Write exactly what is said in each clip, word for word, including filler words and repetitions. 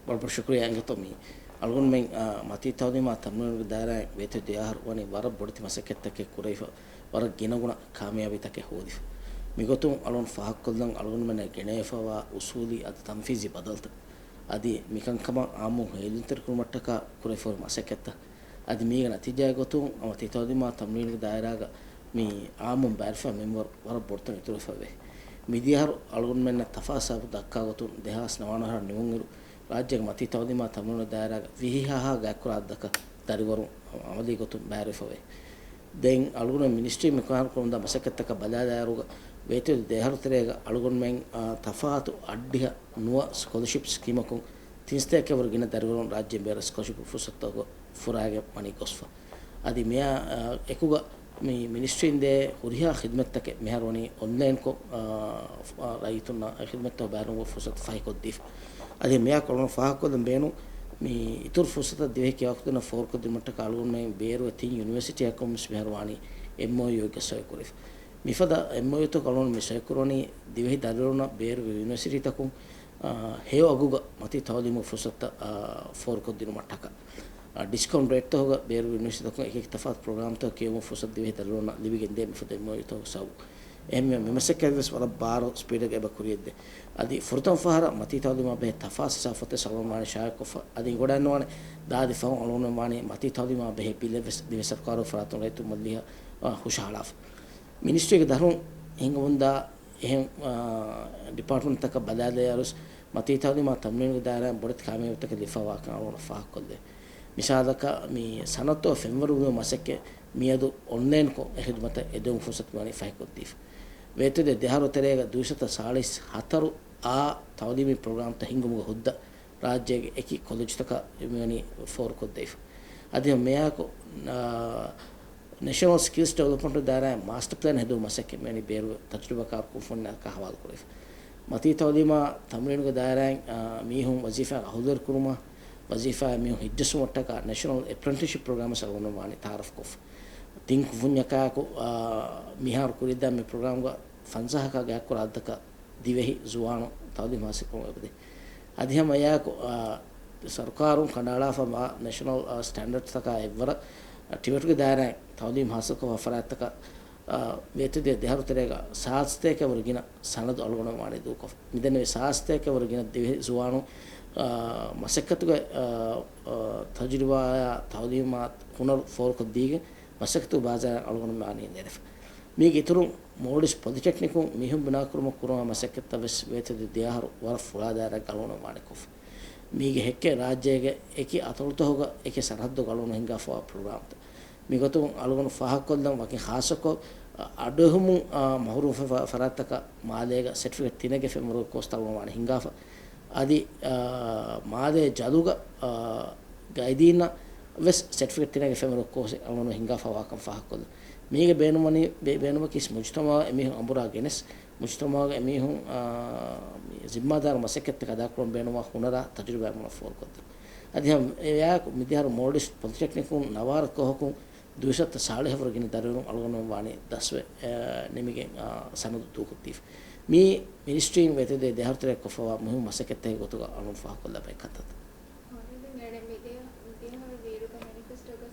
ވަރަށް ބޮޑަށް ޝުކުރިއްޔާ އިނގޭތޯ. މި އަޅުގަނޑުމެން، އާ، މަތީ ތައުލީމާ ތަމްރީނުގެ ދާއިރާއިން ވޭތުވެ ދެ އަހަރު ވަނީ ވަރަށް ބޮޑެތި މަސައްކަތްތަކެއް ކުރެވިފަ، ވަރަށް ގިނަގުނަ ކާމިޔާބީތަކެއް ހޯދިފަ. މިގޮތުން އަޅުގަނޑު ފާހަގަކޮށްލަން އަޅުގަނޑުމެންނަށް ގެނައިފައިވާ އުސޫލީ އަދި ތަންފީޒީ ބަދަލުތައް. އަދި މިކަންކަމަށް އާއްމުން ހޭލުންތެރިކުރުމަށްޓަކާ ކުރެވިފައި މަސައްކަތްތައް. އަދި މީގެ ނަތީޖާގެ ގޮތުން މަތީ ތައުލީމާ ތަމްރީނުގެ ދާއިރާގަ މި އާއްމުން ބައިވެރިފައި މިންވަރު ވަރަށް ބޮޑުތަން އިތުރުވެފައިވޭ. މިދިޔަ އަހަރު އަޅުގަނޑުމެންނަށް ތަފާސް ސަބަބު ދައްކާ ގޮތުން ދެހާސް ނަވާނަ އަހަރަށް ނިމުންއިރު، ރާއްޖޭގެ މަތީ ތައުލީމާ ތަމްރީނު ދާއިރާގަ ވިހި ހާހާ ގާތްކުރާ އަދަދަކަށް ދަރިވަރުން އަމަލީ ގޮތުން ބައިވެރިވެފައިވޭ. ދެން އަޅުގަނޑު މިނިސްޓްރީ މިކަހަލަ ކުރަމުންދާ މަސައްކަތްތަކަށް ބަލާލާއިރުގަ، ވޭތުވެ ދެ އަހަރު ތެރޭގަ އަޅުގަނޑުމެން، އާ، ތަފާތު އަށްޑިހަ ނުވަ ސްކޮލަޝިޕް ސްކީމަކުން ތިން ސަތޭކައަށްވުރެ ގިނަ ދަރިވަރުން ރާއްޖޭން ބޭރަށް ސްކޮލަޝިޕް ފުރުސަތުތަކުގަ ފުރާގެން ވަނީ ގޮސްފަ. އަދި މިއާ، އާ، އެކުގަ މި މިނިސްޓްރީން ދޭ ހުރިހާ ޚިދުމަތްތަކެއް މިހާރު ވަނީ އޮންލައިންކޮށް، އާ، އާ، ރައްޔިތުންނަށް އެ ޚިދުމަތްތައް ބައިވެރިވުމުގެ ފުރުސަތު ފަހިކޮށްދީފަ. އަދި މިއާ އަޅުގަނޑު ފާހަގަކޮށްލަން ބޭނުން މި އިތުރު ފުރުސަތައް ދިވެހި ކިޔަވާ ވަކިވަކުތުންނަށް ފޯރުކޮށްދިނުމަށްޓަކާ އަޅުގަނޑުމެން ބޭރުވެ ތިން ޔުނިވަރސިޓީއަކުން ވެސް މިހާރު ވާނީ އެމްއޯޔޫއެއްގަ ސޮއިކުރެވިފަ. މިފަދަ އެމްއޯޔޫތަކުން އަޅުގަނޑު މި ސޮއިކުރަނީ ދިވެހި ދަރިވަރުންނަށް ބޭރުވެ ޔުނިވަރސިޓީތަކުން، އާ، ހެޔޮ އަގުގަ މަތީ ތައުލީމުގެ ފުރުސަތުތައް، އާ، ފޯރުކޮށްދިނުމަށްޓަކާ. އާ، ޑިސްކައުންޓް ރޭޓްތަކުގަ ބޭރުވެ ޔުނިވަރސިޓީތަކުން އެކި އެކި ތަފާތު ޕްރޮގްރާމްތަކަށް ކިޔެވުމުގެ ފުރުސަތު ދިވެހި ދަރިވަރުންނަށް ލިބިގެންދޭ މިފަދަ އެމްއޯޔޫތަކުގެ ސަބަބުން. އެހެންވެ، މި މަސައްކަތް ވެސް ވަރަށް ބާރު ސްޕީޑެއްގަ އެބަ ކުރިޔަށްދޭ. އަދި ފުރަތަމަ ފަހަރަށް މަތީ ތައުލީމާ ބެހޭ ތަފާސް ހިސާބުފޮތެއް އަޅުގަނޑު ޝާއިޢުކޮށްފަ. އަދި އިނގޮޑައިންނަވާނެ ދާދި ފަހުން އަޅުގަނޑު ވާނީ މަތީ ތައުލީމާ ބެހޭ ބިލެއް ވެސް ދިވެހި ސަރުކާރުގެ ފަރާތުން ރައްޔިތު މަޖިލީހަށް، އާ، ހުށަހަޅާފަ. މިނިސްޓްރީގެ ދަށުން ހިންގަމުންދާ އެހެން، އާ، ޑިޕާޓްމަންޓްތަކަށް ބަލާލައި އަރުސް މަތީ ތައުލީމާ ތަމްރީނުގެ ދާއިރާއިން ބޮޑެތި ކާމިޔާބީތަކެއް ލިބިފައިވާކަން އަޅުގަނޑު ފާހަގަކޮށްލެވޭ. މިސާލަކަށް، މި ސަނަދުތައް ފެންވަރުވުމުގެ މަސައްކަތް މިއަދު އޮންލައިންކޮށް އެ ޚިދުމަތަށް އެދެވުމުގެ ފުރުސަތު މިވަނީ ފަހިކޮށްދީފަ. ވޭތުވެ ދެ އަހަރު ތެރޭގަ ދުއިސައްތަ ސާޅީސް ހަތަރު އާ ތައުލީމީ ޕްރޮގްރާމްތައް ހިންގުމުގެ ހުއްދަ ރާއްޖޭގެ އެކި ކޮލެޖުތަކަށް މިވަނީ ފޯރުކޮށްދީފަ. އަދި މިއާއެކު، އާ، ނެޝަނަލް ސްކިލްސް ޑިވެލޮޕްމަންޓު ދާއިރާއިން މާސްޓަ ޕްލޭން ހެދުމުގެ މަސައްކަތް މިވަނީ ބޭރުވެ ތަޖުރިބާކާރު ކުންފުންޏަކާ ހަވާލުކުރެވިފަ. މަތީ ތައުލީމާ ތަމްރީނުގެ ދާއިރާއިން، އާ، މީހުން ވަޒީފާއަށް އަހުލުވެރިކުރުމަށް، ވަޒީފާއަށް މީހުން ހިއްޖައްސުމަށްޓަކާ ނެޝަނަލް އެޕްރެންޓިސްޝިޕް ޕްރޮގްރާމް ވެސް އަޅުގަނޑު ވާނީ ތައާރަފްކޮށްފަ. ތިން ކުންފުންޏަކާއެކު، އާ، މިހާރު ކުރިއަށްދާ މި ޕްރޮގްރާމްގަ ފަންސާހަކާ ގާތްކުރާ އަދަދަކަށް ދިވެހި ޒުވާނުން ތައުލީމް ހާސިލްކުރަމުން އެބަދޭ. އަދި ހަމަ އެއާއެކު، އާ، ސަރުކާރުން ކަނޑައަޅާފަ މާ ނެޝަނަލް، އާ، ސްޓޭންޑަޑްސްތަކާ އެއްވަރަށް، އާ، ޓިވެޓްގެ ދާއިރާއިން ތައުލީމް ހާސިލްކޮށްފަ ފަރާތްތަކަށް، އާ، ވޭތުވެ ދިޔަ ދެ އަހަރު ތެރޭގަ ސާސްތޭކަވަރު ގިނަ ސަނަދު އަޅުގަނޑު ވާނީ ދޫކޮށް. މިދެންނެވި ސާސްތޭކަވަރު ގިނަ ދިވެހި ޒުވާނުން، އާ، މަސައްކަތުގެ، އާ، އާ، ތަޖުރިބާއާ ތައުލީމާ ހުނަރު ފޯރުކޮށްދީގެން މަސައްކަތުގެ ބާޒާރަށް އަޅުގަނޑު ވާނީ ނެރެފަ. މީގެ އިތުރުން މޯލްޑިވްސް ޕޮލިޓެކްނިކުން މީހުން ބިނާކުރުމަށް ކުރަމާ މަސައްކަތްތައް ވެސް ވޭތުވެ ދިޔަ އަހަރު ވަރަށް ފުޅާ ދާއިރާއެއްގަ އަޅުގަނޑު ވާނީ ކޮށްފަ. މީގެ ހެއްކެއް ރާއްޖޭގެ އެކި އަތޮޅުތަކުގަ އެކި ސަރަހައްދުގަ އަޅުގަނޑު ހިންގާފައިވާ ޕްރޮގްރާމްތައް. މިގޮތުން އަޅުގަނޑު ފާހަގަކޮށްލަން ވަކިން ޚާއްޞަކޮށް، އަ، އަޑުއެހުމުން، އަ، މަހުރޫމްވެފަ ފަރާތްތަކަށް މާލޭގަ ސެޓްފިކެޓް ތިނެއްގެ ފެންވަރުގެ ކޯސްތައް އަޅުގަނޑު ވާނީ ހިންގާފަ. އަދި، އާ، މާލޭ ޖަލުގަ، އާ، ގައިދީންނަށް ވެސް ސެޓްފިކެޓް ތިނެއްގެ ފެންވަރުގެ ކޯސް އަޅުގަނޑު ހިންގާފައިވާކަން ފާހަގަކޮށްލަން. މީގެ ބޭނުންވަނީ، ބޭ-، ބޭނުމަކީ މުޖުތަމަޢަށް އެމީހުން އަނބުރާ ގެނެސް، މުޖުތަމަޢުގެ އެމީހުން، އާ، މި ޒިންމާދާރު މަސައްކަތްތައް އަދާކުރަން ބޭނުންވާ ހުނަރާ ތަޖުރިބާ އަޅުގަނޑު ފޯރުކޮށްދޭން. އަދި ހަމަ އެއާއެކު މިދިޔަ އަހަރު މޯލްޑިވްސް ޕޮލިޓެކްނިކުން ނަވާރަ ކޯހަކުން ދުއިސައްތަ ސާޅީހަށްވުރެ ގިނަ ދަރިވަރުން އަޅުގަނޑުމެން ވާނީ ދަސްވެ، އާ، ނިމިގެން، އާ، ސަނަދު ދޫކޮށްދީފަ. މީ މިނިސްޓްރީން ވޭތުވެ ދިޔަ ދެ އަހަރު ތެރޭގަ ކޮށްފައިވާ މުހިއްމު މަސައްކަތްތަކެއްގެ ގޮތުގަ އަޅުގަނޑު ފާހަގަކޮށްލައްވާ ކަންތައްތައް. ހޮނިދިން އެޑެ މިދިޔަ، މިދިޔަ އަހަރު ބޭރުގަ މެނިފެސްޓޯގަ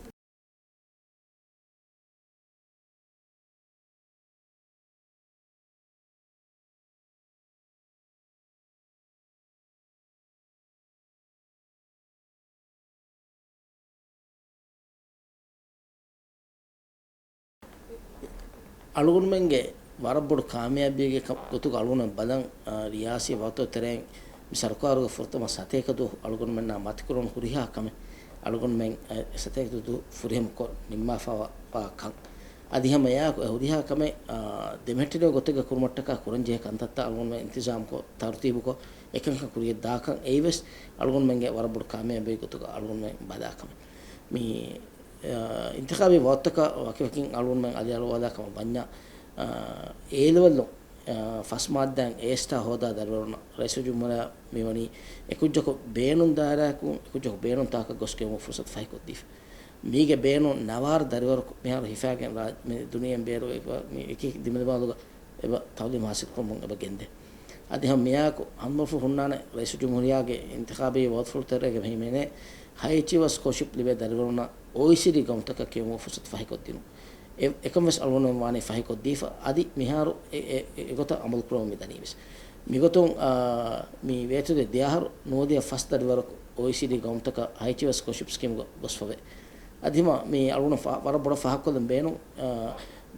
އަޅުގަނޑުމެންގެ ވަރަށް ބޮޑު ކާމިޔާބީގެ ކަ-، ގޮތުގަ އަޅުގަނޑުމެން ބަލަން، އާ، ރިޔާސީ ވަގުތު ތެރެއިން މި ސަރުކާރުގެ ފުރަތަމަ ސަތޭކަ ދުވަހު އަޅުގަނޑުމެންނާ މަތިކުރަން ހުރިހާ ކަމެއް އަޅުގަނޑުމެން، އެ، ސަތޭކަ ދުވަހު ފުރިހަމަކޮށް ނިންމާފައިވާ ކަން. އަދި ހަމަ އެއާއެކު އެ ހުރިހާ ކަމެއް، އާ، ދެމެހެއްޓެނިވި ގޮތެއްގަ ކުރުމަށްޓަކާ ކުރަންޖެހޭ ކަންތައްތައް އަޅުގަނޑުމެން އިންތިޒާމްކޮށް، ތަރުތީބުކޮށް، އެކަންކަން ކުރިޔަށް ދާކަން އެއީވެސް އަޅުގަނޑުމެންގެ ވަރަށް ބޮޑު ކާމިޔާބީ ގޮތުގަ އަޅުގަނޑުމެން ބަލާ ކަމެއް. މި، އާ، އިންތިޚާބީ ވަގުތަކަށް ވަކިވަކިން އަޅުގަނޑުމެން އަލިއަޅުވާލާ ކަމަށް ވަންޏާ، އާ، އޭ ލެވެލް، އާ، ފަސް މާއްދާއިން އޭ ސްޓާ ހޯދާ ދަރިވަރުންނަށް ރައީސުލްޖުމްހޫރިއްޔާ މިވަނީ އެކުއްޖަކު ބޭނުން ދާއިރާއަކުން އެކުއްޖަކު ބޭނުން ތާކަށް ގޮސް ކިޔެވުމުގެ ފުރުސަތު ފަހިކޮށްދީފަ. މީގެ ބޭނުން ނަވާރަ ދަރިވަރަކު މިހާރު ހިފާގެން ރާ-، މި ދުނިޔެއިން ބޭރު އެބަ މި އެކި ދިމަދިމާލުގަ އެބަ ތައުލީމް ހާސިލްކުރަމުން އެބަ ގެންދޭ. އަދި ހަމަ މިއާއެކު ހަނދުމަފުށް ހުންނާނެ ރައީސުލްޖުމްހޫރިއްޔާގެ އިންތިޚާބީ ވަގުތުފުޅު ތެރޭގަ ހިމެނޭ ހައިއެޗްޔޫއެސް ސްކޮލަރޝިޕް ލިބޭ ދަރިވަރުންނަށް އޯއީސީޑީ ގައުމުތަކަށް ކިޔެވުމުގެ ފުރުސަތު ފަހިކޮށްދިނުން. އެ، އެކަން ވެސް އަޅުގަނޑުމެން ވާނީ ފަހިކޮށްދީފަ. އަދި މިހާރު އެ، އެ، އެ، އެގޮތަށް އަމަލު ކުރަމުން މި ދަނީ ވެސް. މިގޮތުން، އާ، މި ވޭތުދޭ ދެއަހަރު ނުވަދިހަ ފަސް ދަރިވަރަކު އޯއީސީޑީ ގައުމުތަކަށް ހައިއެޗްޔޫއެސް ސްކޮލަރޝިޕް ސްކީމްގަ ގޮސްފަވޭ. އަދި ހަމަ މި އަޅުގަނޑު ފަ-، ވަރަށް ބޮޑަށް ފާހަގަކޮށްލަން ބޭނުން، އާ،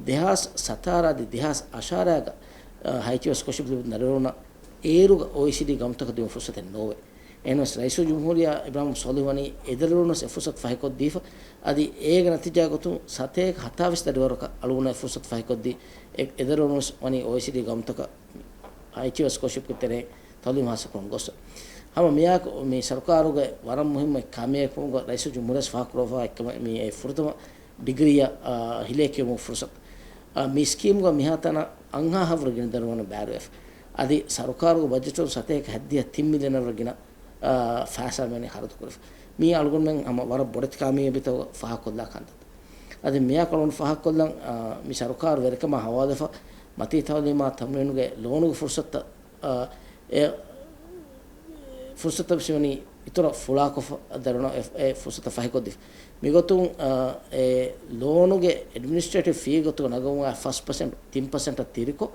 ދެހާސް ސަތާރަ އަދި ދެހާސް އަށާރައިގަ، އާ، ހައިއެޗްޔޫއެސް ސްކޮލަރޝިޕް ލިބުނު ދަރިވަރުންނަށް އޭރުގަ އޯއީސީޑީ ގައުމުތަކަށް ދިނުމަށް ފުރުސަތެއް ނޯވޭ. އެހެނަސް ރައީސުލްޖުމްހޫރިއްޔާ އިބްރާހިމް ސޯލިހު ވަނީ އެ ދަރިވަރުންނަށް އެ ފުރުސަތު ފަހިކޮށްދީފަ. އަދި އޭގެ ނަތީޖާގޮތުން ސަތޭކަ ހަތާވީސް ދަރިވަރަކަށް އަޅުގަނޑަށް އެ ފުރުސަތު ފަހިކޮށްދީ، އެ، އެ ދަރިވަރުން ވަނީ އޯއީސީޑީ ގައުމުތަކަށް ހައިއެޗްޔޫއެސް ސްކޮލަރޝިޕްގެ ތެރެއިން ތައުލީމު ހާސިލްކުރަން ގޮސް. ހަމަ މިއާއެކު މި ސަރުކާރުގެ ވަރަށް މުހިއްމު ކާމިޔާބު ކަމުގަ ރައީސުލްޖުމްހޫރިއްޔާ ފާހަގަކުރައްވާ އެއްކަމަށް މި އެ ފުރަތަމަ ޑިގްރީއަށް، އާ، ހިލޭ ކިޔެވުމުގެ ފުރުސަތު. އާ، މި ސްކީމްގަ މިހާތަނަށް އަށްހާހަށްވުރެ ގިނަ ދަރިވަރުން ބައިވެރިވެފަ. އަދި ސަރުކާރުގެ ބަޖެޓުން ސަތޭކަ ހަތްދިހަ ތިން މިލިއަނަށްވުރެ ގިނަ، އާ، ފައިސާ މިވަނީ ޚަރަދުކުރެފަ. މީ އަޅުގަނޑުމެން ހަމަ ވަރަށް ބޮޑެތި ކާމިޔާބީތަކުގަ ފާހަގަކޮށްލާ ކަންތައްތައް. އަދި މިއާ އަޅުގަނޑު ފާހަގަކޮށްލަން، އާ، މި ސަރުކާރު ވެރިކަމާ ހަވާލުވެފަ މަތީ ތައުލީމާ ތަމްރީނުގެ ލޯނުގެ ފުރުސަތުތައް، އާ، އެ ފުރުސަތަށް ވެސް މިވަނީ އިތުރަށް ފުޅާކޮށްފަ ދަރިވަރުންނަށް އެ، އެ ފުރުސަތަށް ފަހިކޮށްދީފަ. މިގޮތުން، އާ، އެ ލޯނުގެ އެޑްމިނިސްޓްރޭޓިވް ފީ ގޮތުގަ ނަގަމުން ފަސް ޕަސެންޓް، ތިން ޕަސެންޓަށް ތިރިކޮށް،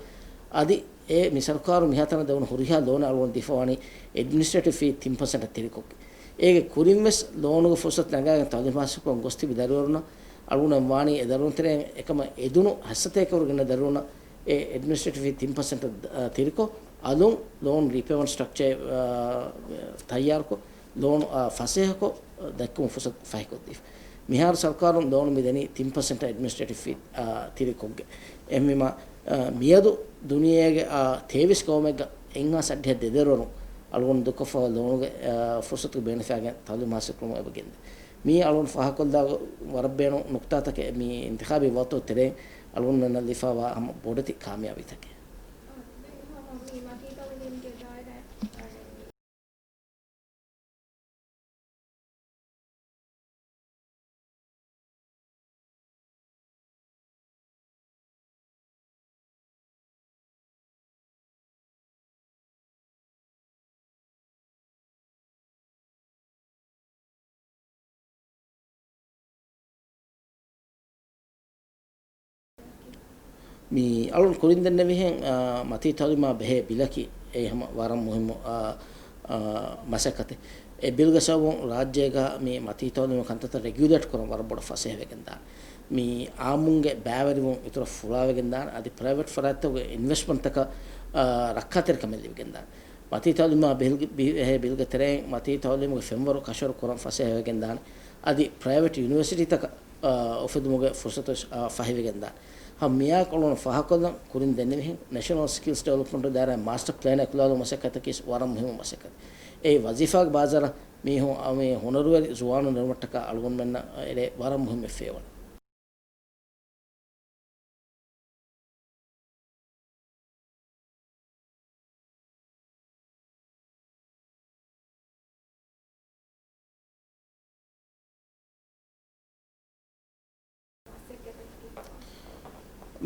އަދި އެ މި ސަރުކާރު މިހާތަނަށް ދެވުނު ހުރިހާ ލޯނެއް އަޅުގަނޑު ދީފަވާނީ އެޑްމިނިސްޓްރޭޓިވް ފީ ތިން ޕަސެންޓަށް ތިރިކޮށްގެން. އޭގެ ކުރިން ވެސް ލޯނުގެ ފުރުސަތު ނަގާގެން ތައުލީމު ހާސިލްކުރަން ގޮސްތިބި ދަރިވަރުންނަށް އަޅުގަނޑުމެން ވާނީ އެ ދަރިވަރުން ތެރެއިން އެކަމަށް އެދުނު ހަތްސަތޭކަ ވަރުގެ ގިނަ ދަރިވަރުންނަށް އެ އެޑްމިނިސްޓްރޭޓިވް ފީ ތިން ޕަސެންޓަށް، އަ، ތިރިކޮށް، އަލުން ލޯން ރީޕޭމަންޓް ސްޓްރަކްޗާ، އަ، ތައްޔާރުކޮށް، ލޯން، އަ، ފަސޭހަކޮށް، އަ، ދެއްކުމުގެ ފުރުސަތު ފަހިކޮށްދީފަ. މިހާރު ސަރުކާރުން ލޯނު މި ދެނީ ތިން ޕަސެންޓަށް އެޑްމިނިސްޓްރޭޓިވް ފީ، އަ، ތިރިކޮށްގެން. އެހެންވީމަ، އަ، މިއަދު ދުނިޔޭގެ، އަ، ތޭވީސް ގައުމެއްގަ އެއްހާސް އަށްޑިހަ ދެ ދަރިވަރުން އަޅުގަނޑު ދޫކޮށްފަވާ ލޯނުގެ، އަ، ފުރުސަތު ބޭނުންވެފައިގެން ތައުލީމު ހާސިލްކުރުމަށް އެބަ ގެންދޭ. މީ އަޅުގަނޑު ފާހަގަކޮށްލާ ވަރަށް ބޭނުން ނުކުތާތަކެއް މި އިންތިޚާބީ ވަގުތު ތެރެއިން އަޅުގަނޑުމެންނަށް ލިބިފައިވާ ހަމަ ބޮޑެތި ކާމިޔާބީތަކެއް. މި އަޅުން ކުރިން ދެންނެވިހެން، އާ، މަތީ ތައުލީމާ ބެހޭ ބިލަކީ އެއީ ހަމަ ވަރަށް މުހިއްމު، އާ، އާ، މަސައްކަތެއް. އެ ބިލްގެ ސަބަބުން ރާއްޖޭގަ މި މަތީ ތައުލީމު ކަންތައްތައް ރެގިއުލޭޓް ކުރަން ވަރަށް ބޮޑަށް ފަސޭހަވެގެން ދާނެ. މި އާއްމުންގެ ބައިވެރިވުން އިތުރަށް ފުޅާވެގެން ދާނެ. އަދި ޕްރައިވެޓް ފަރާތްތަކުގެ އިންވެސްޓްމަންޓްތަކަށް، އާ، ރައްކާތެރިކަމެއް ލިބިގެން ދާނެ. މަތީ ތައުލީމާ ބިލްގެ، ބި-، އެހެން ބިލްގެ ތެރެއިން މަތީ ތައުލީމުގެ ފެންވަރު ކަށަވަރު ކުރަން ފަސޭހަވެގެން ދާނެ. އަދި ޕްރައިވެޓް ޔުނިވަރސިޓީތަކަށް، އާ، އުފެދުމުގެ ފުރުސަތު، އާ، ފަހިވެގެން ދާނެ. ހަމަ މިއާ އަޅުން ފާހަގަކޮށްލަން ކުރިން ދެންނެވިހެން، ނެޝަނަލް ސްކިލްސް ޑިވެލޮޕްމަންޓް ދާއިރާ މާސްޓަ ޕްލޭން އެކުލާލުމުގެ މަސައްކަތަކީ ވަރަށް މުހިއްމު މަސައްކަތެއް. އެ ވަޒީފާގެ ބާޒާރަށް މީހުން، އަ، މި ހުނަރުވެރި ޒުވާނުން ނެރުމަށްޓަކާ އަޅުގަނޑުމެންނަށް އެރޭ ވަރަށް މުހިއްމު ފޭވަރެއް.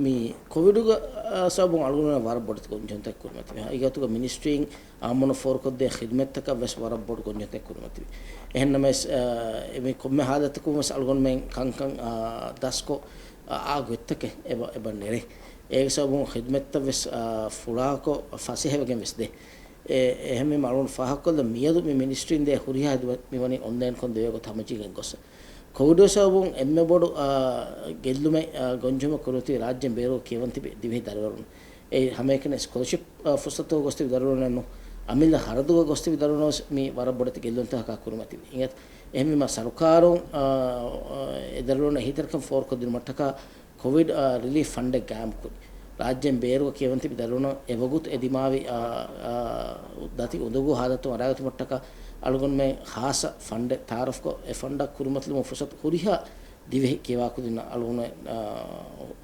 މި ކޮވިޑުގެ، އާ، ސަބަބުން އަޅުގަނޑުމެން ވަރަށް ބޮޑެތި ގޮންޖެހުންތައް ކުރިމަތިވި. އެގޮތުގަ މިނިސްޓްރީން އާއްމުން ފޯރުކޮށްދޭ ޚިދުމަތްތަކަށް ވެސް ވަރަށް ބޮޑު ގޮންޖެހުންތައް ކުރިމަތިވި. އެހެންނަމަވެސް، އާ، މި ކޮންމެ ހާލަތަކުން ވެސް އަޅުގަނޑުމެން ކަންކަން، އާ، ދަސްކޮށް، އާ، އާ ގޮތްތަކެއް އެބަ، އެބަ ނެރޭ. އޭގެ ސަބަބުން ޚިދުމަތްތައް ވެސް، އާ، ފުޅާކޮށް ފަސޭހަވެގެން ވެސް ދޭ. އެ، އެހެންވީމަ އަޅުގަނޑު ފާހަގަކޮށްލަން މިއަދު މި މިނިސްޓްރީން ދޭ ހުރިހާ ޚިދުމަތް މިވަނީ އޮންލައިންކޮށް ދެވޭ ގޮތަށް ހަމަޖެހިގެން ގޮސް. ކޮވިޑު ސަބަބުން އެންމެ ބޮޑު، އާ، ގެއްލުމެއް، އާ، ގޮންޖެހުމެއް ކުރިމަތިވީ ރާއްޖޭން ބޭރުގަ ކިޔަވަން ތިބި ދިވެހި ދަރިވަރުން. އެ ހަމައެކަނި ސްކޮލަޝިޕް، އާ، ފުރުސަތުގަ ގޮސްތިބި ދަރިވަރުންނެއްނު، އަމިއްލަ ޚަރަދުގަ ގޮސްތިބި ދަރިވަރުން ވެސް މި ވަރަށް ބޮޑެތި ގެއްލުންތަކަކާ ކުރިމަތިވި. އިނގޭތޯ؟ އެހެންވީމަ ސަރުކާރުން، އާ، އާ، އެ ދަރިވަރުންނަށް އެހީތެރިކަން ފޯރުކޮށްދިނުމަށްޓަކާ ކޮވިޑް، އާ، ރިލީފް ފަންޑެއް ގާއިމްކުރި. ރާއްޖޭން ބޭރުގަ ކިޔަވަން ތިބި ދަރިވަރުން އެވަގުތު އެ ދިމާވި، އާ، އާ، ދަތި އުނދަގޫ ހާލަތުން އަރާގަތުމަށްޓަކާ އަޅުގަނޑުމެން ޚާއްޞަ ފަންޑެއް ތައާރަފްކޮށް، އެ ފަންޑަށް ކުރިމަތިލުމުގެ ފުރުސަތު ހުރިހާ ދިވެހި ކިޔަވާ ކުދިންނަށް އަޅުގަނޑުމެން، އާ،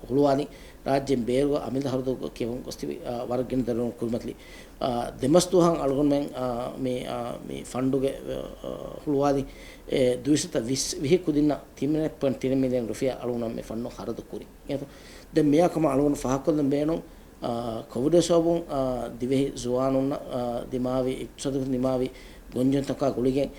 ހުޅުވާލި. ރާއްޖޭން ބޭރުގަ އަމިއްލަ ޚަރަދުގަ ކިޔަވަން ގޮސްތިބި، އާ، ވަރަށް ގިނަ ދަރިވަރުން ކުރިމަތިލި. އާ، ދެމަސް ދުވަހަށް އަޅުގަނޑުމެން، އާ، މި، އާ، މި ފަންޑުގެ، އާ، ހުޅުވާލި، އެ، ދުއިސައްތަ ވިހި ކުދިންނަށް ތިން ޕޮއިންޓް ތިން މިލިއަން ރުފިޔާ އަޅުގަނޑު މި ފަންޑުން ޚަރަދު ކުރި. އެހެން. ދެން މިއާ ކަމަށް އަޅުގަނޑު ފާހަގަކޮށްލަން ބޭނުން، އާ، ކޮވިޑު ސަބަބުން، އާ، ދިވެހި ޒުވާނުންނަށް، އާ، ދިމާވި އިޤްތިޞާދުގަ ދިމާވި ގޮންޖެހުންތަކާ ގުޅިގެން،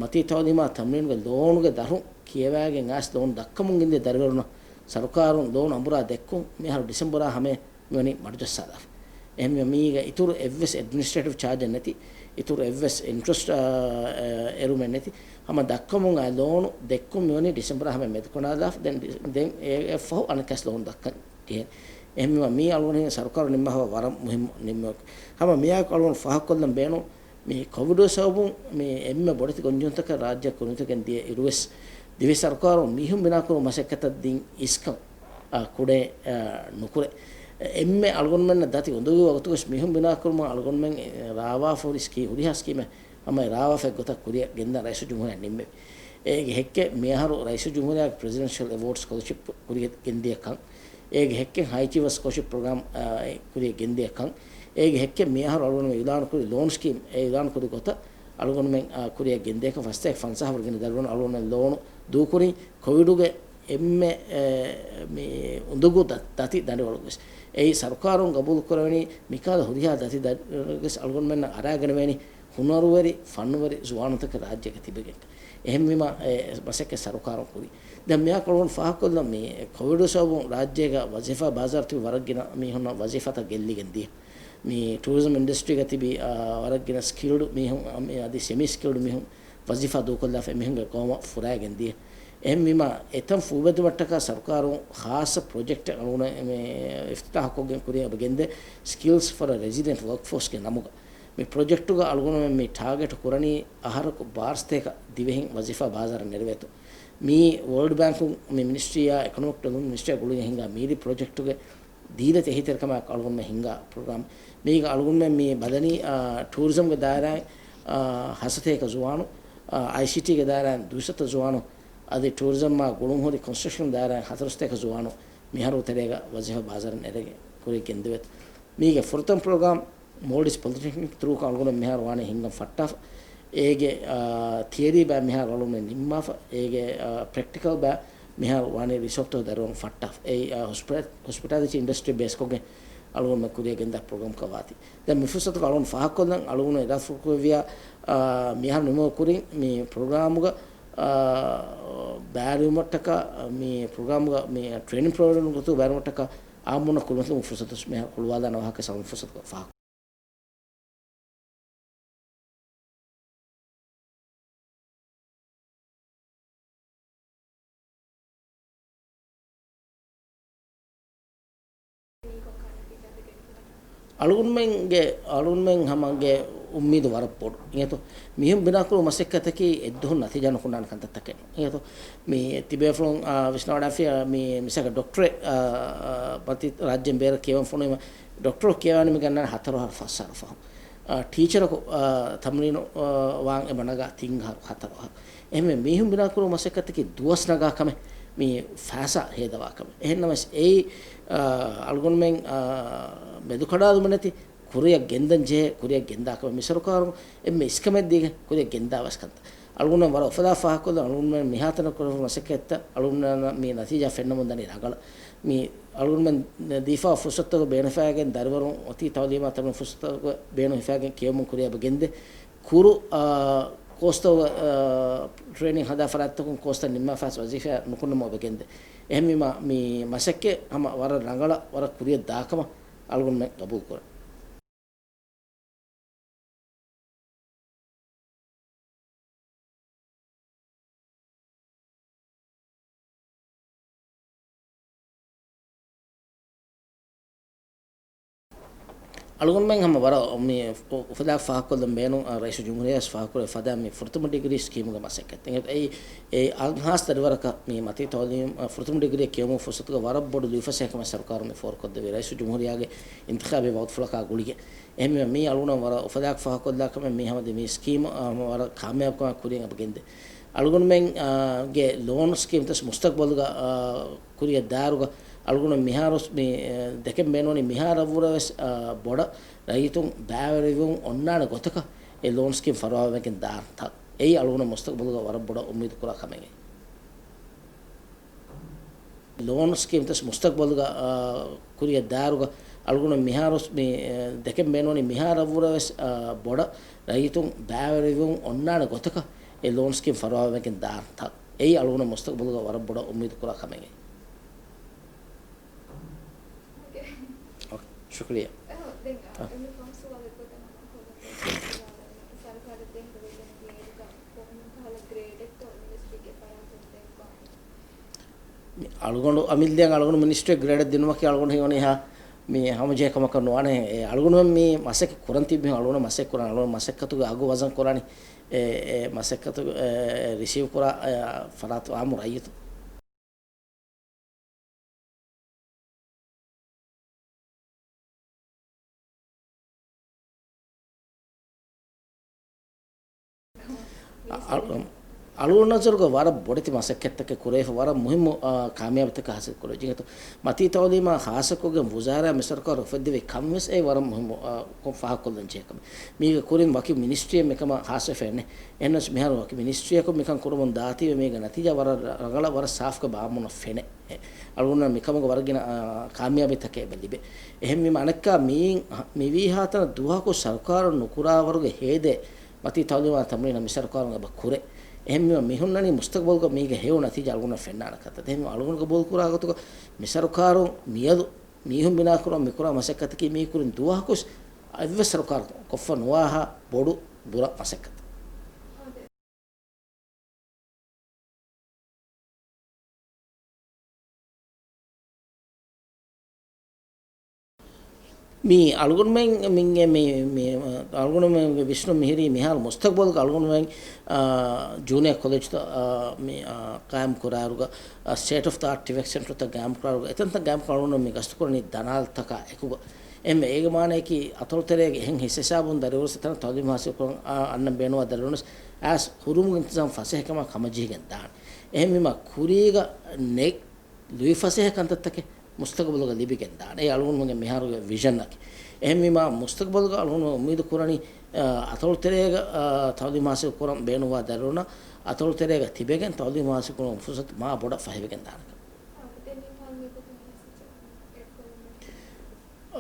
މަތީ ތައުލީމާ ތަމްރީނުގެ ލޯނުގެ ދަށުން ކިޔަވައިގެން އައިސް ލޯނު ދައްކަމުން ގެންދިޔަ ދަރިވަރުންނަށް ސަރުކާރުން ލޯނު އަނބުރާ ދެއްކުން މިއަހަރު ޑިސެމްބަރާ ހަމަޔަށް މިވަނީ މަޑުޖައްސާލާފަ. އެހެންވީމަ މީގަ އިތުރު އެއްވެސް އެޑްމިނިސްޓްރޭޓިވް ޗާޖެއް ނެތި، އިތުރު އެއްވެސް އިންޓްރެސްޓް، އާ، އެ، އެރުމެއް ނެތި. ހަމަ ދައްކަމުން އައި ލޯނު ދެއްކުން މިވަނީ ޑިސެމްބަރާ ހަމަޔަށް މެދުކޮނާލާފަ. ދެން ޑި-، ދެން އެ، އެއަށްފަހު އަނެއްކާވެސް ލޯނު ދައްކަން ޖެހޭނެ. އެހެންވީމަ މީ އަޅުގަނޑު ހިނގާ ސަރުކާރު ނިންމާފަ ވަރަށް މުހިއްމު ނިންމުމެއް. ހަމަ މިއާއެކު އަޅުގަނޑު ފާހަގަކޮށްލަން ބޭނުން، މި ކޮވިޑު ސަބަބުން މި އެންމެ ބޮޑެތި ގޮންޖެހުންތަކަށް ރާއްޖެ ކުރިމަތިވެގެން ދިޔަ އިރުވެސް، ދިވެހި ސަރުކާރުން މީހުން ބިނާކުރުމަށް މަސައްކަތަށް ދިން އިސްކަން، އާ، ކުޑައެއް، އާ، ނުކުރޭ. އެންމެ އަޅުގަނޑުމެންނަށް ދަތި އުނދަގޫ ވަގުތުގަސް މީހުން ބިނާކުރުމަށް އަޅުގަނޑުމެން، އެ، ރާވާފަ ހުރި ސްކީ-، ހުރިހާ ސްކީމެއް ހަމަ ރާވާފަ އެއްގޮތަށް ކުރިއަށް ގެންދަން ރައީސުލްޖުމްހޫރިއްޔާ ނިންމެވި. އޭގެ ހެއްކެއް މިއަހަރު ރައީސުލްޖުމްހޫރިއްޔާގެ ޕްރެޒިޑެންޝަލް އެވޯޑްސް ސްކޮލަރޝިޕް ކުރިއަށް ގެންދިޔަ ކަން. އޭގެ ހެއްކެއް ހައިޗީވަރ ސްކޮލަރޝިޕް ޕްރޮގްރާމް، އާ، ކުރިއަށް ގެންދިޔަ ކަން. އޭގެ ހެއްކެއް މިއަހަރު އަޅުގަނޑުމެން އިޢުލާނު ކުރި ލޯން ސްކީމް، އެ އިޢުލާނު ކުރި ގޮތަށް އަޅުގަނޑުމެން، އާ، ކުރިއަށް ގެންދިޔަ ކަން. ފަސްތޭކަ ފަންސާހަށް ވަރަށް ގިނަ ދަރިވަރުން އަޅުގަނޑުމެން ލޯނު ދޫކުރިން ކޮވިޑުގެ އެންމެ، އެ، މި އުނދަގޫ ދަ-، ދަތި ދަނޑިވަޅުގަވެސް. އެއީ ސަރުކާރުން ގަބޫލު ކުރެވެނީ މިކަހަލަ ހުރިހާ ދަތި ދަނޑިވަޅުގަވެސް އަޅުގަނޑުމެންނަށް އަރާގަނެވޭނީ ހުނަރުވެރި، ފަންނުވެރި ޒުވާނުންތަކެއް ރާއްޖޭގަ ތިބެގެން. އެހެންވީމަ، އެ މަސައްކަތް ސަރުކާރުން ކުރީ. ދެން މިއާ އަޅުގަނޑު ފާހަގަކޮށްލަން މި ކޮވިޑު ސަބަބުން ރާއްޖޭގަ ވަޒީފާ ބާޒާރު ތިބި ވަރަށް ގިނަ މީހުންނަށް ވަޒީފާތައް ގެއްލިގެން ދިޔަ. މި ޓޫރިޒަމް އިންޑަސްޓްރީގަ ތިބި، އާ، ވަރަށް ގިނަ ސްކިލްޑް މީހުން، އަ، މި އަދި ސެމީ ސްކިލްޑް މީހުން ވަޒީފާ ދޫކޮށްލާފަ އެމީހުންގެ ގައުމަށް ފުރާގެން ދިޔަ. އެހެންވީމަ، އެތަން ފޫބެއްދުމަށްޓަކާ ސަރުކާރުން ޚާއްޞަ ޕްރޮޖެކްޓެއް އަޅުގަނޑު މި އިފްތިތާޙުކޮށްގެން ކުރިއަށް ގެންދޭ، ސްކިލްސް ފޮރ އަ ރެޒިލިއެންޓް ވޯކްފޯސްގެ ނަމުގަ. މި ޕްރޮޖެކްޓުގަ އަޅުގަނޑުމެން މި ޓާގެޓް ކުރަނީ އަހަރަކު ބާރަ ސަތޭކަ ދިވެހިން ވަޒީފާ ބާޒާރަށް ނެރެވޭތޯ. މީ ވޯލްޑް ބޭންކުން މި މިނިސްޓްރީއާ އިކޮނޮމިކް ޑިވެލޮޕްމަންޓް މިނިސްޓްރީއާ ގުޅިގެން ހިނގާ މީރި ޕްރޮޖެކްޓުގެ ދީލަތި އެހީތެރިކަމާއެކު އަޅުގަނޑުމެން ހިންގާ ޕްރޮގްރާމް. މީގަ އަޅުގަނޑުމެން މި ބަލަނީ، އާ، ޓޫރިޒަމްގެ ދާއިރާއިން، އާ، ހަތްސަތޭކަ ޒުވާނު، އާ، އައިސީޓީގެ ދާއިރާއިން ދުއިސައްތަ ޒުވާނު، އަދި ޓޫރިޒަމްއާ ގުޅުންހުރި ކޮންސްޓްރަކްޝަން ދާއިރާއިން ހަތަރުސަތޭކަ ޒުވާނު މިހާރު ތެރޭގަ ވަޒީފާ ބާޒާރަށް ނެރެގެން ކުރިއަށް ގެންދެވޭތޯ. މީގެ ފުރަތަމަ ޕްރޮގްރާމް މޯލްޑިވްސް ޕޮލިޓެކްނިކް ތުރޫކަ އަޅުގަނޑު މިހާރު ވާނީ ހިންގަން ފައްޓާފަ. އޭގެ، އާ، ތިއަރީ ބައި މިހާރު އަޅުގަނޑު ނިންމާފަ. އޭގެ، އާ، ޕްރެކްޓިކަލް ބައި މިހާރު ވާނީ ރިސޯޓްތައް ދަރުވަން ފައްޓާފަ. އެއީ، އާ، ހޮސްޕިޓާ-، ހޮސްޕިޓާލިޓީ އިންޑަސްޓްރީ ބޭސްކޮށްގެން އަޅުގަނޑުމެން ކުރިއަށް ގެންދާ ޕްރޮގްރާމްކަ ވާތީ. ދެން މި ފުރުސަތުގަ އަޅުގަނޑު ފާހަގަކޮށްލަން އަޅުގަނޑު އިރާދަފުޅުކުރެއްވިޔާ، އާ، މިހާރު ނިމުމަށް ކުރިން މި ޕްރޮގްރާމުގަ، އާ، ބައިވެރިވުމަށްޓަކާ، މި ޕްރޮގްރާމުގަ މި ޓްރޭނިން ޕްރޮވައިޑަރުން ގޮތުގަ ބައިވެރިވުމަށްޓަކާ އާއްމުންނަށް ކުރިމަތިލުމުގެ ފުރުސަތު މިހާރު ހުޅުވާލާނެ ވާހަކަ ސަމަ ފުރުސަތުގަ ފާހަގަ. އަޅުގަނޑުމެންގެ، އަޅުގަނޑުމެން ހަމަގެ އުއްމީދު ވަރަށް ބޮޑު. އިނގޭތޯ؟ މީހުން ބިނާކުރު މަސައްކަތަކީ އެއްދުހުން ނަތީޖާ ނުކުންނާނެ ކަންތައްތަކެއް. އިނގޭތޯ؟ މި ތިބޭފުޅުން، އާ، ވިސްނާވަޑާފިޔާ މި މިސާލަކަށް ޑޮކްޓަރެއް، އާ، އާ، މަތި ރާއްޖޭން ބޭރަށް ކިޔަވަން ފޮނުވީމަ، ޑޮކްޓަރު ކިޔަވާނީ މި ގަންނާނެ ހަތަރު އަހަރު ފަސް އަހަރު ފަހުން. އާ، ޓީޗަރަކު، އާ، ތަމްރީނު، އާ، ވާން އެބަ ނަގާ ތިން އަހަރު ހަތަރު އަހަރު. އެހެންވެ މީހުން ބިނާކުރު މަސައްކަތަކީ ދުވަސް ނަގާ ކަމެއް، މި ފައިސާ ހޭދަވާ ކަމެއް. އެހެންނަމަވެސް އެއީ، އާ، އަޅުގަނޑުމެން، އާ، މެދުކަޑާލުމެއް ނެތި ކުރިއަށް ގެންދަން ޖެހޭ، ކުރިއަށް ގެންދާ ކަމެއް. މި ސަރުކާރުން އެންމެ އިސްކަމެއް ދީގެން ކުރިއަށް ގެންދާ ވެސް ކަންތައް. އަޅުގަނޑުމެން ވަރަށް އުފަލާ ފާހަގަކޮށްލަން އަޅުގަނޑުމެން މިހާތަނަށް ކުރެވުނު މަސައްކަތްތައް އަޅުގަނޑުމެން މި ނަތީޖާ ފެންނަމުން ދަނީ ރަނގަޅަށް. މި އަޅުގަނޑުމެން ދީފާ ފުރުސަތުގަ ބޭނުންފައިގެން ދަރިވަރުން އޮތީ ތައުލީމާ ތަރުމި ފުރުސަތުގަ ބޭނުންފައިގެން ކިޔެވުމުން ކުރިއަށް ގެންދޭ ކުރު، އާ، ކޯސްތައް، އާ، ޓްރޭނިން ހަދާ ފަރާތްތަކުން ކޯސްތައް ނިންމާފަސް ވަޒީފާ ނުކުންނަމު އޮބެ ގެންދޭ. އެހެންވީމާ، މި މަސައްކަތް ހަމަ ވަރަށް ރަނގަޅަށް ވަރަށް ކުރިއަށް ދާކަމަށް އަޅުގަނޑުމެން ގަބޫލު ކުރަން. އަޅުގަނޑުމެން ހަމަ ވަރަށް މި އުފަލާ ފާހަގަކޮށްލަން ބޭނުން، އަ، ރައީސު ޖުމްހޫރިއްޔާ ވެސް ފާހަގަކުރެ ފަދަ މި ފުރަތަމަ ޑިގްރީ ސްކީމުގެ މަސައްކަތް. އެ، އެ، އަށް ހާސް ދަރިވަރަކަށް މި މަތީ ތައުލީމް، އަ، ފުރަތަމަ ޑިގްރީ ކިޔެވުމުގެ ފުރުސަތުގަ ވަރަށް ބޮޑު ލުއިފަސޭހަކަމެއް ސަރުކާރުން މި ފޯރުކޮށްދެއްވި. ރައީސު ޖުމްހޫރިއްޔާގެ އިންތިޚާބީ ވަގުތުފުޅަކާ ގުޅިގެން. އެހެންވީމަ މީ އަޅުގަނޑު ވަރަށް އުފަލާއެކު ފާހަގަކޮށްލާ ކަމެއް މީ ހަމަ ދެ މި ސްކީމް، އަ، ހަމަ ވަރަށް ކާމިޔާބުކަމާ ކުރިއަށް އެބަ ގެންދޭ. އަޅުގަނޑުމެން، އާ، ގެ ލޯން ސްކީމްތައް މުސްތަގްބަލުގަ، އާ، ކުރިއަށް ދާއިރުގަ އަޅުގަނޑު މިހާރު މި، އެ، ދެކެން ބޭނުންވަނީ މިހާރަށްވުރެ ވެސް، އާ، ބޮޑަށް ރައްޔިތުން ބައިވެރިވުން އޮންނާނެ ގޮތަކަށް އެ ލޯން ސްކީމް ފަރުވާވެގެން ދާންތަ. އެއީ އަޅުގަނޑު މުސްތަގްބަލުގަ ވަރަށް ބޮޑަށް އުއްމީދު ކުރާ ކަމެއް. ލޯން ސްކީމްތައް މުސްތަގްބަލުގަ، އާ، ކުރިއަށް ދާއިރުގަ އަޅުގަނޑު މިހާރު މި، އެ، ދެކެން ބޭނުންވަނީ މިހާރަށްވުރެ ވެސް، އާ، ބޮޑަށް ރައްޔިތުން ބައިވެރިވުން އޮންނާނެ ގޮތަކަށް އެ ލޯން ސްކީމް ފަރުވާވެގެން ދާން ތަން. އެއީ އަޅުގަނޑު މުސްތަގުބަލުގަ ވަރަށް ބޮޑަށް އުއްމީދު ކުރާ ކަމެއް. އޯކޭ. ޝުކްރިޔާ. އަ، ދެން، އަ، އަ. އެންމެ ފަހު ސުވާލެއް ގޮތަށް ހަމަ ކޮލުން ސަރުކާރަށް ދޭހަވެގެން ދިޔައިރުގަ ކޮން ކަހަލަ ގްރޭޑެއްތޯ އިންޑަސްޓްރީގެ ފަރާތުން ދޭން ގޮތް؟ މި އަޅުގަނޑު އަމިއްލައަށް އަޅުގަނޑު މިނިސްޓްރީ ގްރޭޑެއް ދިނުމަކީ އަޅުގަނޑު ހީވަނީ ހާ، މި ހަމަޖެހޭ ކަމަކަށް ނުވާނެ. އެ، އަޅުގަނޑުމެން މި މަސައްކަތް ކުރަން ތިއްބެވި އަޅުގަނޑު މަސައްކަތް ކުރާނެ. އަޅުގަނޑު މަސައްކަތުގެ އަގު ވަޒަން ކުރާނީ، އެ، އެ މަސައްކަތު، އެ، ރިސީވް ކުރާ، އެ، ފަރާތު އާއްމު ރައްޔިތުން. އަ-، އަޅު-، އަޅުގަނޑު ނަޒަރުގަ ވަރަށް ބޮޑެތި މަސައްކަތްތަކެއް ކުރެވިފަ، ވަރަށް މުހިއްމު، އާ، ކާމިޔާބީތަކެއް ހާސިލް ކުރެވި ޖެހޭތޯ. މަތީ ތައުލީމާ ހާއްސަކޮށްގެން ވުޒާރާ މި ސަރުކާރު އުފެއްދެވި ކަން ވެސް އެ ވަރަށް މުހިއްމު، އާ، ކޮށް ފާހަގަކޮށްލަން ޖެހޭ ކަމެއް. މީގެ ކުރިން ވަކި މިނިސްޓްރީއެއް މިކަމަށް ހާއްސަވެފައެއް ނެތް. އެހެނަސް މިހާރު ވަކި މިނިސްޓްރީއަކު މިކަން ކުރަމުން ދާތީވެ މީގެ ނަތީޖާ ވަރަށް ރަ-، ރަނގަޅަށް ވަރަށް ސާފުކޮށް ބާއްމުންނަށް ފެނޭ. އެ، އަޅުގަނޑު މިކަމުގެ ވަރަށް ގިނަ، އާ، ކާމިޔާބީތަކެއް އެބަ ލިބޭ. އެހެންވީމަ އަނެއްކާ މިއިން ހަ-، މިވީހާތަނަށް ދުވަހަކު ސަރުކާރުން ނުކުރާވަރުގެ ހޭދައެއް މަތީ ތައުލީމާ ތަމްރީނަށް މި ސަރުކާރުން އެބަ ކުރޭ. އެހެންވީމަ މި ހުންނަނީ މުސްތަގުބަލުގަ މީގެ ހެޔޮ ނަތީޖާ އަޅުގަނޑަށް ފެންނާނެ ކަންތައް. އެހެންވީމަ އަޅުގަނޑު ގަބޫލު ކުރާ ގޮތުގަ މި ސަރުކާރުން މިއަދު މީހުން ބިނާކުރަން މިކުރާ މަސައްކަތަކީ މީ ކުރިން ދުވަހަކުސް އެއްވެސް ސަރުކާރަކުން ކޮށްފަ ނުވާހާ ބޮޑު ބުރަ މަސައްކަތެއް. މި އަޅުގަނޑުމެން، މި، މި، މި، އަޅުގަނޑުމެންގެ ވިސްނުން މިހިރީ މިހާރު މުސްތަގުބަލުގަ އަޅުގަނޑުމެން، އާ، ޖޫނިއާ ކޮލެޖްތައް، އާ، މި، އާ، ޤާއިމް ކުރާއިރުގަ، އާ، ސްޓޭޓް އޮފް ދަ އާޓް އިވެންޓް ސެންޓަރތައް ޤާއިމް ކުރާއިރުގަ، އެތަންތަން ޤާއިމް ކުރާ އަޅުގަނޑު މި ގަސްތުކުރަނީ ދަނާލަތަކާ އެކުގަ. އެހެންވެ، އޭގެ މާނައަކީ، އަތޮޅުތެރޭގެ އެހެން ހިސްހިސާބުން ދަރިވަރުސް އެތަނަށް ތައުލީމު ހާސިލްކުރަން އަންނަން ބޭނުންވާ ދަރިވަރުންވެސް އައިސް ހުރުމުގެ އިންތިޒާމް ފަސޭހަކަމާ ކަމަޖެހިގެން ދާނެ. އެހެންވީމަ، ކުރީގަ ނެތް ލުއިފަސޭހަ ކަންތައްތަކެއް މުސްތަގުބަލުގަ ލިބިގެން ދާނެ. އެއީ އަޅުގަނޑުމެންގެ މިހާރުގެ ވިޝަންއަކީ. އެހެންވީމަ، މުސްތަގުބަލުގަ އަޅުގަނޑު އުއްމީދު ކުރަނީ، އަ، އަތޮޅުތެރޭގަ، އަ، ތައުލީމު ހާސިލް ކުރަން ބޭނުންވާ ދަރިވަރުންނަށް އަތޮޅުތެރޭގަ ތިބެގެން ތައުލީމު ހާސިލް ކުރުމުގެ ފުރުސަތު މާ ބޮޑަށް ފަހިވެގެން ދާނެ.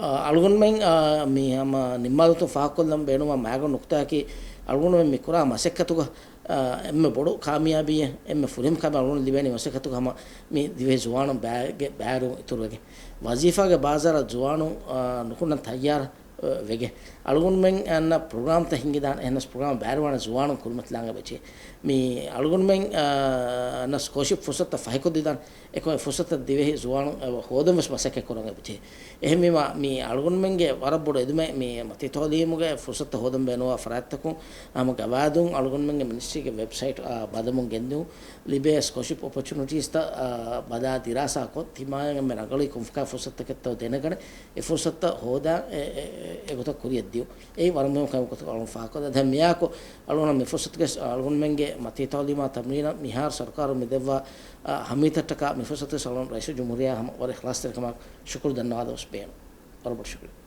އަ، އަޅުގަނޑުމެން، އަ، މި ހަމަ ނިންމާލުމުގެ ފާހަގަކޮށްލަން ބޭނުންވާ މައިގަނޑު ނުކުތާއަކީ، އަޅުގަނޑުމެން މި ކުރާ މަސައްކަތުގަ، އަ، އެންމެ ބޮޑު ކާމިޔާބީއެއް، އެންމެ ފުރިހަމަ ކާމިޔާބީ އަޅުގަނޑު ލިބޭނީ މަސައްކަތުގަ ހަމަ މި ދިވެހި ޒުވާނުން ބައި-، ގެ ބައިވެރިވުން އިތުރުވެގެން، ވަޒީފާގެ ބާޒާރަށް ޒުވާނުން، އަ، ނުކުންނަން ތައްޔާރަށް، އަ، ވެގެން. އަޅުގަނޑުމެން އަންނަ ޕްރޮގްރާމްތައް ހިންގިދާނެ، އެހެނަސް ޕްރޮގްރާމް ބައިވެރިވާނެ ޒުވާނުން ކުރިމަތިލާން އެބަޖެހޭ. މި އަޅުގަނޑުމެން، އަ، އަންނަ ސްކޮލަރޝިޕް ފުރުސަތުތައް ފަހިކޮށްދިދާނެ. އެކަމަށް އެ ފުރުސަތަށް ދިވެހި ޒުވާނުން އެބަ ހޯދަން ވެސް މަސައްކަތް ކުރަން އެބަޖެހޭ. އެހެންވީމަ، މި އަޅުގަނޑުމެންގެ ވަރަށް ބޮޑު އެދުމެއް މި މަތީ ތައުލީމުގެ ފުރުސަތު ހޯދަން ބޭނުންވާ ފަރާތްތަކުން ހަމަ ގަވާއިދުން އަޅުގަނޑުމެންގެ މިނިސްޓްރީގެ ވެބްސައިޓް، އާ، ބަދަމުން ގެންދިއުން ލިބޭ ސްކޮލަރޝިޕް އޮޕޮޗުނިޓީސްތައް، އާ، ބަލާ ދިރާސާކޮށް، ތިމާޔަށް އެންމެ ރަނގަޅީ ކޮންފަކާ ފުރުސަތުތަކެއްތޯ ދެނެގަނެ، އެ ފުރުސަތުތައް ހޯދާ އެ، އެ، އެ، އެގޮތަށް ކުރިއަށް ދިއުން. އެއީ ވަރަށް މުހިންމު ކަމެއް ގޮތަކަށް އަޅުގަނޑު ފާހަގަކޮށްލަން. ދެން މިއާއެކު އަޅުގަނޑަށް މި ފުރުސަތުގެ އަޅުގަނޑުމެންގެ މަތީ ތައުލީމާ ތަމްރީނަށް މިހާރު ސަރުކާރުން މި ދެއްވާ، އަ، އަހައްމިއްޔަތަށްޓަކާ މި ފުރުސަތުވެސް އަޅުގަނޑު ރައީސުލްޖުމްހޫރިއްޔާ ހަމަ ވަރަށް އިޚްލާޞްތެރިކަމާ ޝުކުރު ދަންނަވާލަން ވެސް ބޭނުން. ވަރަށް ބޮޑަށް ޝުކުރިއްޔާ.